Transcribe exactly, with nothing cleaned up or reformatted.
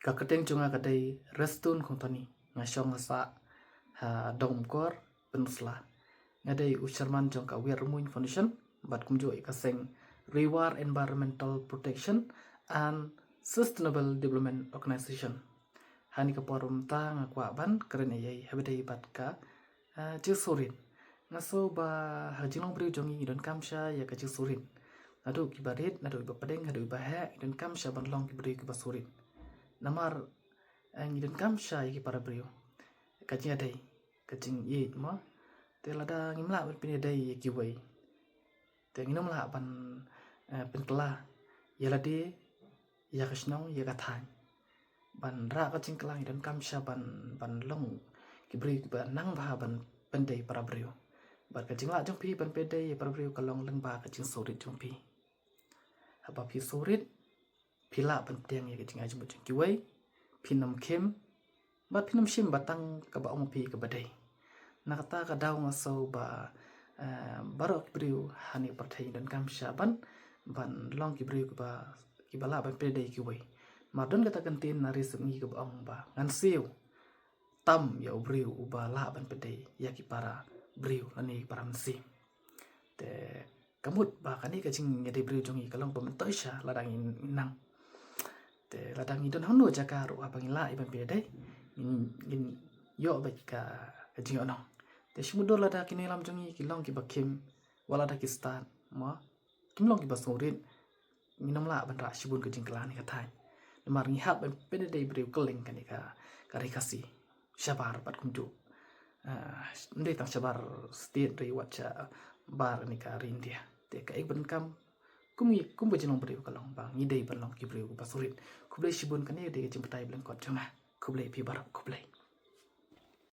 Ka kyrteng jong nga ka dei Restun Kongtoni. Nga shong nga sah ha Dongkor, Pynursla. Nga dei u chairman jong ka Wiar Rymmuiñ Foundation bad kumjuh ïa ka seng Ri War Environmental Protection and Sustainable Development Organization. Ha kane ka por mynta nga kwah ban kren ei ei haba ïadei bad ka jingsngewrit. Nga sngew ba ha ka jinglong briew jong ngi ngi donkam sha ïa ka jingsngewrit. Naduh kiba rit, naduh kiba pdeng, naduh kiba heh, ngi donkam sha ban long ki briew kiba sngewrit. Namar ngi donkam sha ïa ki para briew. Ka jingïadei, ka jingïeit mo. Te lada ngim lah ban pynïadei ïa kiwei, te ngin ym lah ban pynkylla ïa lade, ïa ka shnong, ïa ka thaiñ. Ban rah ka jingkylla ngi donkam sha ban ban long ki briew kiba nang bha ban pyndei para briew. Bad ka jinglah jong phi ban pyndei ïa para briew ka long lyngba ka jingsngewrit jong phi. Haba phi sngewrit, phi lah ban pdiang ïa ka jingai jingmut jong kiwei, phin ym khim, bad phin ym shim ba tang kaba ong phi kaba dei. Na kata ka daw nga sngew ba baroh ki briew ha kane ka pyrthei ngi donkam sha ban ban long ki briew kiba kiba lah ban pyndei kiwei. Namar don kata ka ktien na ri Sepngi kaba ong ba ngan siew tam ïa u briew uba lah ban pyndei ïa ki para briew lane ki para mynsiem. Te ka mut ba kane ka jingïadei briew jong ngi ka long ba myntoi sha lada ngin nang. Te lada ngi don hangno jaka ruh haba ngi lah ïa ban pynïadei, ngin ïoh beit ka jingïohnong. Te shibun dur lada ki nongïalam jong ngi ki long kiba khim, wat lada ki stad mo, kim long kiba sngewrit, ngin ym lah ban rah shibun ka jingkylla ha kane ka thaiñ. Namar ngi hap ban pynïadei briew kylleng kane ka ri Khasi shabar bad kumjuh. Ym dei tang shabar state, ri wat shabar kane ka ri India. Te kaei ba donkam kum ngi kum ka jinglong briew ka long ba ngi dei ban long ki briew kiba sngewrit. Khublei shibun, kane ka dei ka jingbatai ba lyngkot jong nga. Khublei phi baroh, khublei.